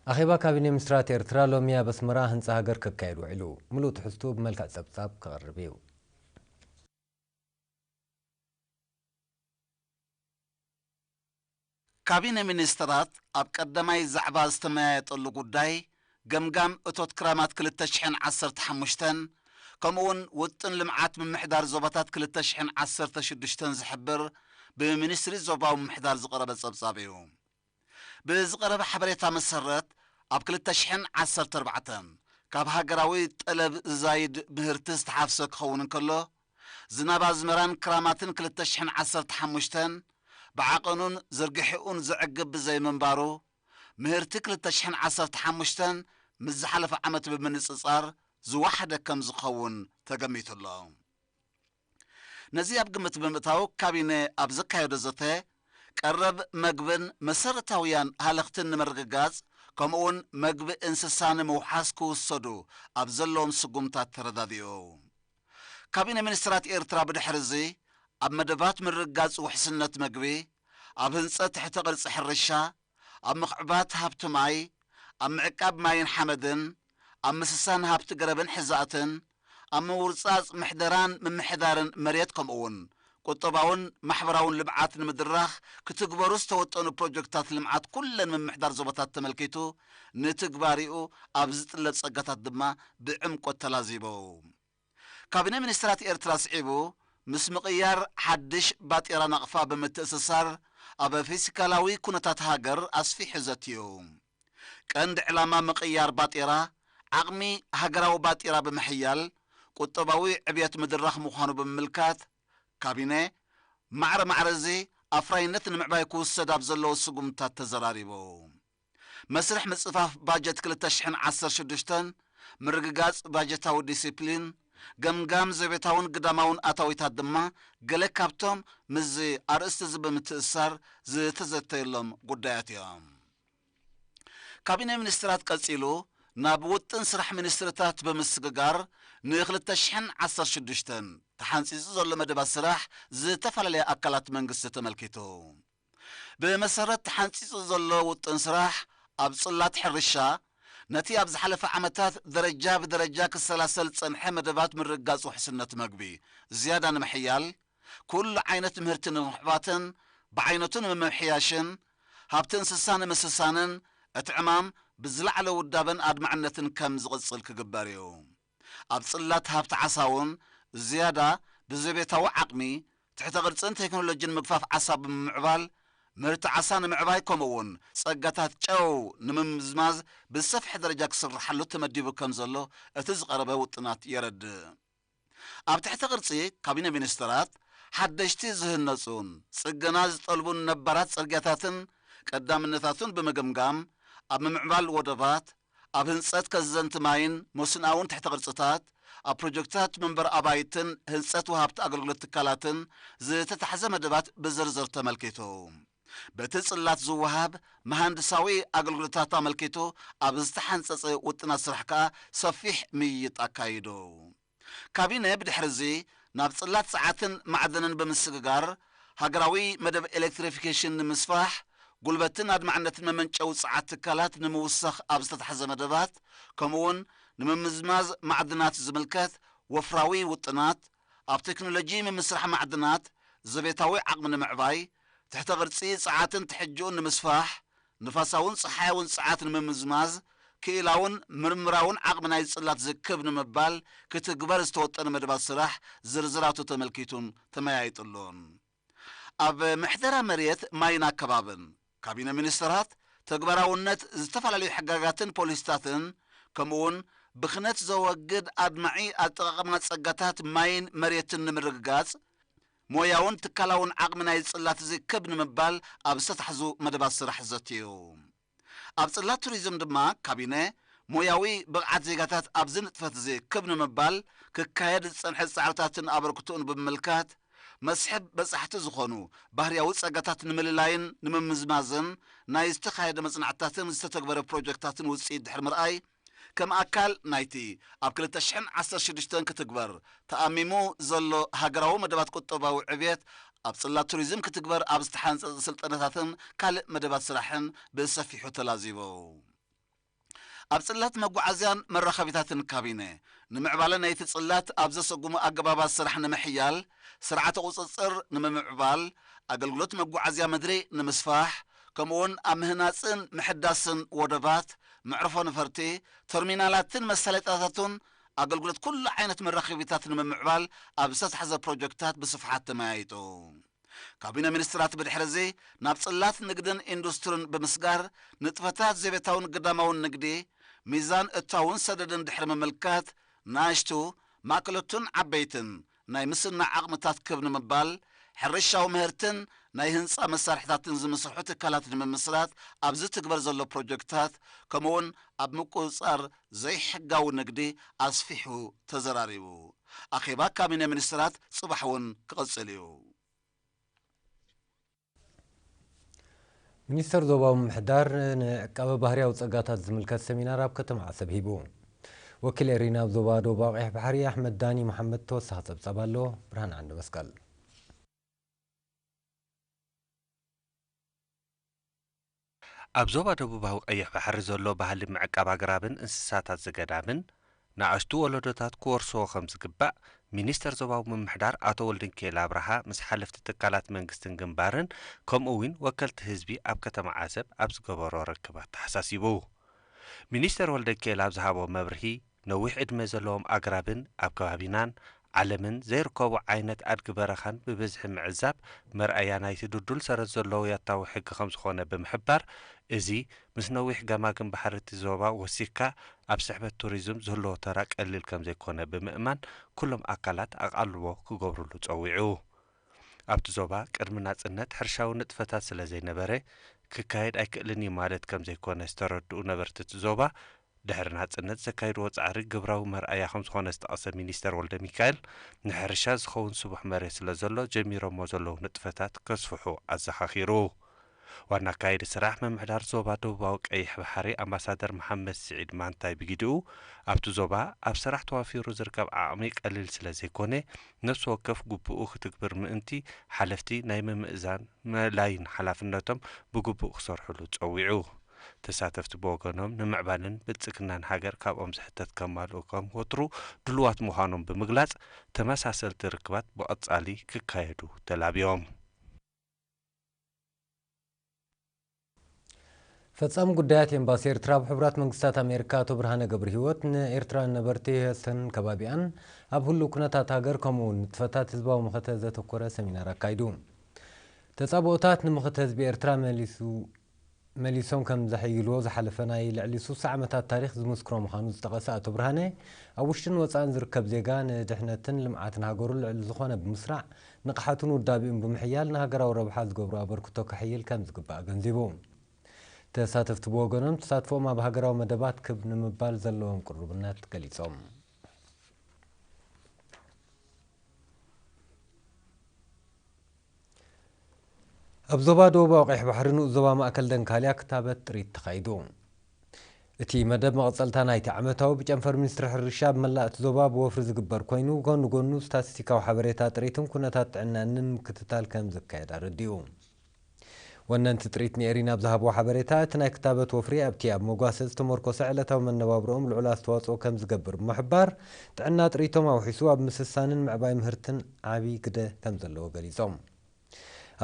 ኣኼባ ካቢነ ሚኒስትራት ኤርትራ ሎሚ ኣብ ኣስመራ ህንጻ ሃገር ክካየድ ውዒሉ። ምሉእ ትሕዝቱ ብመልክዕ ጸብጻብ ክቐርብ እዩ። ካቢነ ሚኒስትራት ኣብ ቀዳማይ ዛዕባ ዝተመያየጠሉ ጉዳይ ገምጋም እቶት ክራማት ክልተ ሽሕን ዓሰርተ ሓሙሽተን፣ ከምኡውን ውጥን ልምዓት ምምሕዳር ዞባታት ክልተ ሽሕን ዓሰርተ ሽዱሽተን ዝሕብር ብሚኒስትሪ ዞባዊ ምምሕዳር ዝቐረበ ጸብጻብ እዩ። ብዝቐረበ ሓበሬታ መሰረት፣ ኣብ ክልተ ሽሕን ዓሰርተ ኣርባዕተን ካብ ሃገራዊ ጠለብ ዝዛይድ ምህርቲ ዝተሓፍሰ ክኸውን እንከሎ፣ ዝናብ ኣዝመራን ክራማትን ክልተ ሽሕን ዓሰርተ ሓሙሽተን ብዓቐኑን ዝርግሒኡን ዘዕግብ ብዘይምንባሩ፣ ምህርቲ ክልተ ሽሕን ዓሰርተ ሓሙሽተን ምስ ዝሓለፈ ዓመት ብምንጽጻር ዝወሓደ ከም ዝኸውን ተገሚቱ ኣሎ። ነዚ ኣብ ግምት ብምእታው፣ ካቢነ ኣብ ዘካየዶ ዘተ፣ ቀረብ መግብን መሰረታውያን ሃለኽትን ንምርግጋጽ፣ ከምኡውን መግቢ እንስሳ ንምውሓስ ክውሰዱ ኣብ ዘለዎም ስጉምታት ተረዳዲኡ። ካቢነ ሚኒስትራት ኤርትራ ብድሕሪ እዚ፣ ኣብ መደባት ምርግጋጽ ውሕስነት መግቢ፣ ኣብ ህንጸት ትሕተ ቅርጺ ሕርሻ፣ ኣብ ምኽዕባት ሃብቲ ማይ፣ ኣብ ምዕቃብ ማይን ሓመድን፣ ኣብ ምስሳን ሃብቲ ገረብን ሕዛእትን፣ ኣብ ምውርጻጽ ምሕደራን ምምሕዳርን መሬት፣ ከምኡውን ቁጠባውን ማሕበራውን ልምዓት ንምድራኽ ክትግበሩ ዝተወጠኑ ፕሮጀክታት ልምዓት ኩለን ምምሕዳር ዞባታት ተመልኪቱ፣ ንትግባሪኡ ኣብ ዝጥለብ ጸጋታት ድማ ብዕምቆት ተላዚቡ። ካቢነ ሚኒስትራት ኤርትራ ስዒቡ፣ ምስ ምቕያር ሓድሽ ባጤራ ናቕፋ ብምትእስሳር፣ ኣብ ፊስካላዊ ኩነታት ሃገር ኣስፊሑ ዘትዩ። ቀንዲ ዕላማ ምቕያር ባጤራ፣ ዓቕሚ ሃገራዊ ባጤራ ብምሕያል፣ ቁጠባዊ ዕብየት ምድራኽ ምዃኑ ብምምልካት፣ ካቢነ፣ ማዕረ ማዕረ እዚ ኣፍራይነት ንምዕባይ ክውሰድ ኣብ ዘለዎ ስጉምታት ተዘራሪቡ። መስርሕ ምጽፋፍ ባጀት ክልተ ሽሕን ዓሰርተ ሽዱሽተን፣ ምርግጋጽ ባጀታዊ ዲሲፕሊን፣ ገምጋም ዘቤታውን ግዳማውን ኣታዊታት ድማ ገለ ካብቶም ምስዚ ኣርእስቲ እዚ ብምትእስሳር ዝተዘተየሎም ጉዳያት እዮም። ካቢነ ሚኒስትራት ቀጺሉ ናብ ውጥን ስራሕ ሚኒስትርታት ብምስግጋር፣ ንክልተ ሽሕን ዓሰርተ ሽዱሽተን ተሓንጺጹ ዘሎ መደባት ስራሕ ዝተፈላለያ ኣካላት መንግስቲ ተመልኪቱ። ብመሰረት ተሓንጺጹ ዘሎ ውጥን ስራሕ፣ ኣብ ጽላት ሕርሻ፣ ነቲ ኣብ ዝሓለፈ ዓመታት ደረጃ ብደረጃ ክሰላሰል ዝጸንሐ መደባት ምርግጋጽ ውሕስነት መግቢ ዝያዳ ንምሕያል፣ ኩሉ ዓይነት ምህርቲ ንምኽዕባትን ብዓይነቱ ንምምሕያሽን፣ ሃብቲ እንስሳ ንምስሳንን፣ እቲ ዕማም ብዝለዓለ ውዳበን ኣድማዕነትን ከም ዝቕጽል ክግበር እዩ። ኣብ ጽላት ሃብቲ ዓሳ እውን ዝያዳ ብዘቤታዊ ዓቕሚ፣ ትሕተ ቅርጽን ቴክኖሎጂን ምግፋፍ ዓሳ ብምምዕባል፣ ምህርቲ ዓሳ ንምዕባይ፣ ከምኡ እውን ጸጋታት ጨው ንምምዝማዝ ብሰፊሕ ደረጃ ክስርሓሉ ተመዲቡ ከም ዘሎ እቲ ዝቐረበ ውጥናት የረድእ። ኣብ ትሕተ ቅርጺ ካቢነ ሚኒስትራት፣ ሓደሽቲ ዝህነጹን ጽገና ዝጠልቡን ነባራት ጽርግያታትን ቀዳምነታቱን ብምግምጋም፣ ኣብ ምምዕባል ወደባት፣ ኣብ ህንጸት ከዘንቲ ማይን መስኖኣውን ትሕተ ቅርጽታት፣ ኣብ ፕሮጀክትታት መንበሪ ኣባይትን ህንጸት ወሃብቲ ኣገልግሎት ትካላትን ዝተታሕዘ መደባት ብዝርዝር ተመልኪቱ። በቲ ጽላት ዝወሃብ መሃንድሳዊ ኣገልግሎታት ኣመልኪቱ ኣብ ዝተሓንጸጸ ውጥናት ስራሕ ከኣ ሰፊሕ ምይይጥ ኣካይዱ። ካቢነ ብድሕሪ እዚ ናብ ጽላት ጸዓትን ማዕድንን ብምስግጋር፣ ሃገራዊ መደብ ኤሌክትሪፊኬሽን ንምስፋሕ፣ ጉልበትን ኣድማዕነትን መመንጨዊ ጸዓት ትካላት ንምውሳኽ ኣብ ዝተታሕዘ መደባት፣ ከምኡውን ንምምዝማዝ ማዕድናት ዝምልከት ወፍራዊ ውጥናት፣ ኣብ ቴክኖሎጂ ምምስራሕ ማዕድናት፣ ዘቤታዊ ዓቕሚ ንምዕባይ፣ ትሕተ ቅርጺ ጸዓትን ትሕጅኡን ንምስፋሕ፣ ንፋሳውን ጸሓያውን ጸዓት ንምምዝማዝ፣ ክኢላውን ምርምራውን ዓቕሚ ናይ ጽላት ዝክብ ንምባል ክትግበር ዝተወጠነ መደባት ስራሕ ዝርዝራቱ ተመልኪቱን ተመያይጥሉን። ኣብ ምሕደራ መሬት፣ ማይን ኣከባብን፣ ካቢነ ሚኒስትራት ተግባራውነት ዝተፈላለዩ ሕጋጋትን ፖሊሲታትን፣ ከምኡውን ብኽነት ዘወግድ ኣድማዒ ኣጠቓቕማ ጸጋታት ማይን መሬትን ንምርግጋጽ፣ ሞያውን ትካላውን ዓቕሚ ናይ ጽላት እዚ ክብ ንምባል ኣብ ዝተታሕዙ መደባት ስራሕ ዘትዩ። ኣብ ጽላት ቱሪዝም ድማ፣ ካቢነ ሞያዊ ብቕዓት ዜጋታት ኣብዚ ንጥፈት እዚ ክብ ንምባል ክካየድ ዝጸንሐ ጻዕርታትን ኣበርክቶኡን ብምምልካት፣ መስሕብ በጻሕቲ ዝኾኑ ባህርያዊ ጸጋታት ንምልላይን ንምምዝማዝን ናይ ዝተኻየደ መጽናዕትታትን ዝተተግበረ ፕሮጀክትታትን ውጽኢት ድሕሪ ምርኣይ፣ ከም ኣካል ናይቲ ኣብ ክልተ ሽሕን ዓሰርተ ሽዱሽተን ክትግበር ተኣሚሙ ዘሎ ሃገራዊ መደባት ቁጠባዊ ዕብየት፣ ኣብ ጽላት ቱሪዝም ክትግበር ኣብ ዝተሓንጸጸ ስልጠናታትን ካልእ መደባት ስራሕን ብሰፊሑ ተላዚቡ። ኣብ ጽላት መጓዓዝያን መራኸቢታትን ካቢነ፣ ንምዕባለ ናይቲ ጽላት ኣብ ዘሰጉሙ ኣገባባት ስራሕ ንምሕያል፣ ስርዓተ ቁጽጽር ንምምዕባል፣ ኣገልግሎት መጓዓዝያ ምድሪ ንምስፋሕ፣ ከምኡውን ኣብ ምህናጽን ምሕዳስን ወደባት፣ መዕርፎ ነፈርቲ፣ ተርሚናላትን መሳለጥያታቱን ኣገልግሎት ኩሉ ዓይነት መራኸቢታት ንምምዕባል ኣብ ዝተታሕዘ ፕሮጀክታት ብስፍሓት ተመያይጡ። ካቢነ ሚኒስትራት ብድሕሪ እዚ ናብ ጽላት ንግድን ኢንዱስትርን ብምስጋር ንጥፈታት ዘቤታውን ግዳማውን ንግዲ፣ ሚዛን እታውን ሰደድን ድሕሪ ምምልካት፣ ንኣሽቱ፣ ማእከሎትን ዓበይትን ናይ ምስናዕ ዓቕምታት ክብ ንምባል፣ ሕርሻዊ ምህርትን ናይ ህንጻ መሳርሕታትን ዝምስርሑ ትካላት ንምምስራት ኣብ ዝትግበር ዘሎ ፕሮጀክታት፣ ከምኡውን ኣብ ምቁጽጻር ዘይሕጋዊ ንግዲ ኣስፊሑ ተዘራሪቡ። ኣኼባ ካቢነ ሚኒስትራት ጽባሕ እውን ክቕጽል እዩ። ሚኒስተር ዞባዊ ምምሕዳር ንዕቃበ ባህርያዊ ጸጋታት ዝምልከት ሰሚናር ኣብ ከተማ ዓሰብ ሂቡ። ወኪል ኤሪና ኣብ ዞባ ደቡባዊ ቀይሕ ባሕሪ ኣሕመድ ዳኒ መሓመድ ተወሳኺ ጸብጻብ ኣሎ። ብርሃን ዓንደ መስቀል። ኣብ ዞባ ደቡባዊ ቀይሕ ባሕሪ ዘሎ ባህሊ ምዕቃብ ኣግራብን እንስሳታት ዘገዳምን ንኣሽቱ ወለዶታት ክወርስዎ ከም ዝግባእ ሚኒስተር ዞባዊ ምምሕዳር ኣቶ ወልደንኪኤል ኣብርሃ ምስ ሓለፍቲ ትካላት መንግስትን ግንባርን ከምኡ እውን ወከልቲ ህዝቢ ኣብ ከተማ ዓሰብ ኣብ ዝገበሮ ርክብ ኣተሓሳሲቡ። ሚኒስተር ወልደንኪኤል ኣብ ዝሃቦ መብርሂ፣ ነዊሕ ዕድመ ዘለዎም ኣግራብን ኣብ ከባቢናን ዓለምን ዘይርከቡ ዓይነት ኣድጊ በረኻን ብብዝሒ ምዕዛብ መርኣያ ናይቲ ድልዱል ሰረት ዘለዎ ያታዊ ሕጊ ከምዝኾነ ብምሕባር፣ እዚ ምስ ነዊሕ ገማግም ባሕሪ እቲ ዞባ ወሲኽካ ኣብ ስሕበት ቱሪዝም ዝህልዎ ተራ ቀሊል ከምዘይኮነ ብምእማን፣ ኩሎም ኣካላት ኣቓልቦ ክገብርሉ ጸዊዑ። ኣብቲ ዞባ ቅድሚ ናጽነት ሕርሻዊ ንጥፈታት ስለዘይነበረ፣ ክካየድ ኣይክእልን እዩ ማለት ከምዘይኮነ ዝተረድኡ ነበርቲ እቲ ዞባ፣ ድሕሪ ናጽነት ዘካየድዎ ጻዕሪ ግብራዊ መርኣያ ከምዝኾነ ዝጠቐሰ ሚኒስተር ወልደሚካኤል፣ ንሕርሻ ዝኸውን ስቡሕ መሬት ስለዘሎ ጀሚሮሞ ዘለዉ ንጥፈታት ከስፍሑ ኣዘኻኺሩ። ዋና ኣካያዲ ስራሕ ምምሕዳር ዞባ ደቡባዊ ቀይሕ ባሕሪ ኣምባሳደር መሓመድ ስዒድ ማንታይ ብግዲኡ፣ ኣብቲ ዞባ ኣብ ስራሕ ተዋፊሩ ዝርከብ ዓቕሚ ቀሊል ስለዘይኮነ፣ ነፍሲ ወከፍ ግቡኡ ክትግብር ምእንቲ ሓለፍቲ ናይ ምምእዛን መላይን ሓላፍነቶም ብግቡእ ክሰርሕሉ ጸዊዑ። ተሳተፍቲ ብወገኖም ንምዕባለን ብልጽግናን ሃገር ካብኦም ዝሕተት ከማልኡ ከም ወትሩ ድሉዋት ምዃኖም ብምግላጽ፣ ተመሳሰልቲ ርክባት ብቐጻሊ ክካየዱ ተላብዮም። ፈጻሚ ጉዳያት ኤምባሲ ኤርትራ ኣብ ሕቡራት መንግስታት ኣሜሪካ ኣቶ ብርሃነ ገብረሂወት ንኤርትራውያን ነበርቲ ሂውስተንን ከባቢኣን ኣብ ህሉው ኩነታት ሃገር ከምኡ እውን ንጥፈታት ህዝባዊ መኸተ ዘተኮረ ሰሚናር ኣካይዱ። ተጻብኦታት ንመኸተ ህዝቢ ኤርትራ መሊሱ መሊሶም ከም ዘሐይልዎ ዝሓለፈ ናይ ልዕሊ ስሳ ዓመታት ታሪኽ ዝምስክሮ ምዃኑ ዝጠቐሰ ኣቶ ብርሃነ፣ ኣብ ውሽጥን ወጻእን ዝርከብ ዜጋ ንድሕነትን ልምዓትን ሃገሩ ልዕሊ ዝኾነ ብምስራዕ ንቕሓቱን ውዳቤኡን ብምሕያል ንሃገራዊ ረብሓ ዝገብሮ ኣበርክቶ ከሕይል ከም ዝግባእ ኣገንዚቡ። ተሳተፍቲ ብወገኖም ተሳትፎኦም ኣብ ሃገራዊ መደባት ክብ ንምባል ዘለዎም ቅሩብነት ገሊጾም። ኣብ ዞባ ደቡባዊ ቀይሕ ባሕሪ ንኡስ ዞባ ማእከል ደንካልያ ክታበት ጥሪት ተኻይዱ። እቲ መደብ መቐጸልታ ናይቲ ዓመታዊ ብጨንፈር ሚኒስትሪ ሕርሻ ኣብ መላእ እቲ ዞባ ብወፍሪ ዝግበር ኮይኑ፣ ጎኒ ጎኑ ስታቲስቲካዊ ሓበሬታ ጥሪትን ኩነታት ጥዕናን ንምክትታል ከም ዝካየድ ኣረዲኡ። ወነንቲ ጥሪት ንኤሪና ኣብ ዝሃብዎ ሓበሬታ፣ እቲ ናይ ክታበት ወፍሪ ኣብቲ ኣብ መጓሰ ዝተመርኮሰ ዕለታዊ መነባብሮኦም ልዑል ኣስተዋጽኦ ከም ዝገብር ብምሕባር፣ ጥዕና ጥሪቶም ኣውሒሱ ኣብ ምስሳንን ምዕባይ ምህርትን ዓቢ ግደ ከም ዘለዎ ገሊጾም።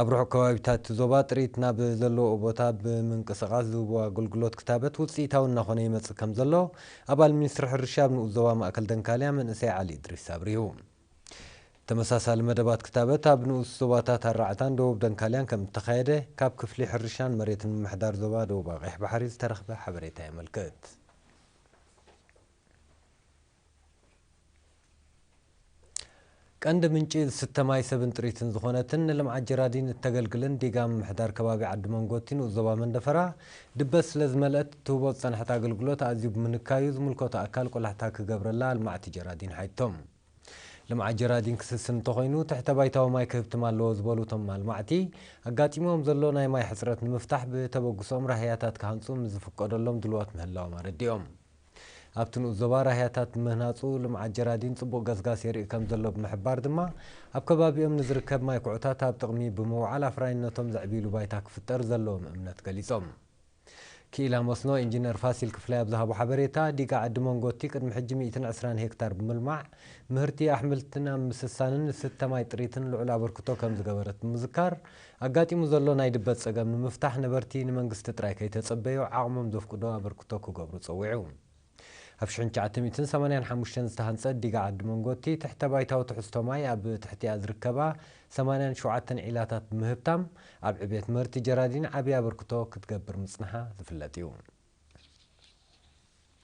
ኣብ ርሑቕ ከባቢታት እቲ ዞባ ጥሪት ናብ ዘለዎኦ ቦታ ብምንቅስቓስ ዝህብዎ ኣገልግሎት ክታበት ውጽኢታዊ እናኾነ ይመጽእ ከም ዘሎ ኣባል ሚኒስትሪ ሕርሻ ኣብ ንኡስ ዞባ ማእከል ደንካልያ መንእሰይ ዓሊ እድሪስ ኣብሪሁ። ተመሳሳሊ መደባት ክታበት ኣብ ንኡስ ዞባታት ኣራዕታን ደቡብ ደንካልያን ከም እተኻየደ ካብ ክፍሊ ሕርሻን መሬትን ምምሕዳር ዞባ ደቡብ ቀይሕ ባሕሪ ዝተረኽበ ሓበሬታ የመልክት። ቀንዲ ምንጪ ዝስተ ማይ ሰብን ጥሪትን ዝኾነትን ንልምዓት ጀራዲን እተገልግልን ዲጋ ምምሕዳር ከባቢ ዓዲ መንጎቲ ንኡስ ዞባ መንደፈራ ድበት ስለ ዝመልአት ትህቦ ዝጸንሐት ኣገልግሎት ኣዝዩ ብምንካዩ ዝምልከቶ ኣካል ቆላሕታ ክገብረላ ኣልማዕቲ ጀራዲን ሓቲቶም። ልምዓት ጀራዲን ክስስን እንተኾይኑ ትሕተ ባይታዊ ማይ ክህብ ትም ኣለዎ ዝበሉ እቶም ኣልማዕቲ ኣጋጢምዎም ዘሎ ናይ ማይ ሕፅረት ንምፍታሕ ብተበግሶኦም ራህያታት ክሃንፁ ምስ ዝፍቀደሎም ድልዋት ምህላዎም ኣረዲኦም። ኣብቲ ንኡስ ዞባ ራህያታት ብምህናፁ ልምዓት ጀራዲን ፅቡቕ ገስጋስ የርኢ ከም ዘሎ ብምሕባር ድማ ኣብ ከባቢኦም ንዝርከብ ማይ ኩዕታት ኣብ ጥቕሚ ብምውዓል ኣፍራይነቶም ዘዕብይሉ ባይታ ክፍጠር ዘለዎም እምነት ገሊፆም። ክኢላ መስኖ ኢንጂነር ፋሲል ክፍላይ ኣብ ዝሃቦ ሓበሬታ፣ ዲጋ ዓዲ መንጎቲ ቅድሚ ሕጂ ሚእትን ዕስራን ሄክታር ብምልማዕ፣ ምህርቲ ኣሕምልትን ኣብ ምስሳንን ዝስተ ማይ ጥሪትን ልዑል ኣበርክቶ ከም ዝገበረት ብምዝካር፣ ኣጋጢሙ ዘሎ ናይ ድበት ጸገም ንምፍታሕ ነበርቲ ንመንግስቲ ጥራይ ከይተጸበዩ ዓቕሞም ዘፍቅዶ ኣበርክቶ ክገብሩ ጸዊዑ። ኣብ ሽሕን ትሽዓተ ሚእትን ሰማንያን ሓሙሽተን ዝተሃንጸት ዲጋ ዓዲ መንጎቲ ትሕተ ባይታዊ ትሕዝቶ ማይ ኣብ ትሕቲኣ ዝርከባ ሰማንያን ሸውዓተን ዒላታት ብምህብታም ኣብ ዕብየት ምህርቲ ጀራዲን ዓብዪ ኣበርክቶ ክትገብር ምጽንሓ ዝፍለጥ እዩ።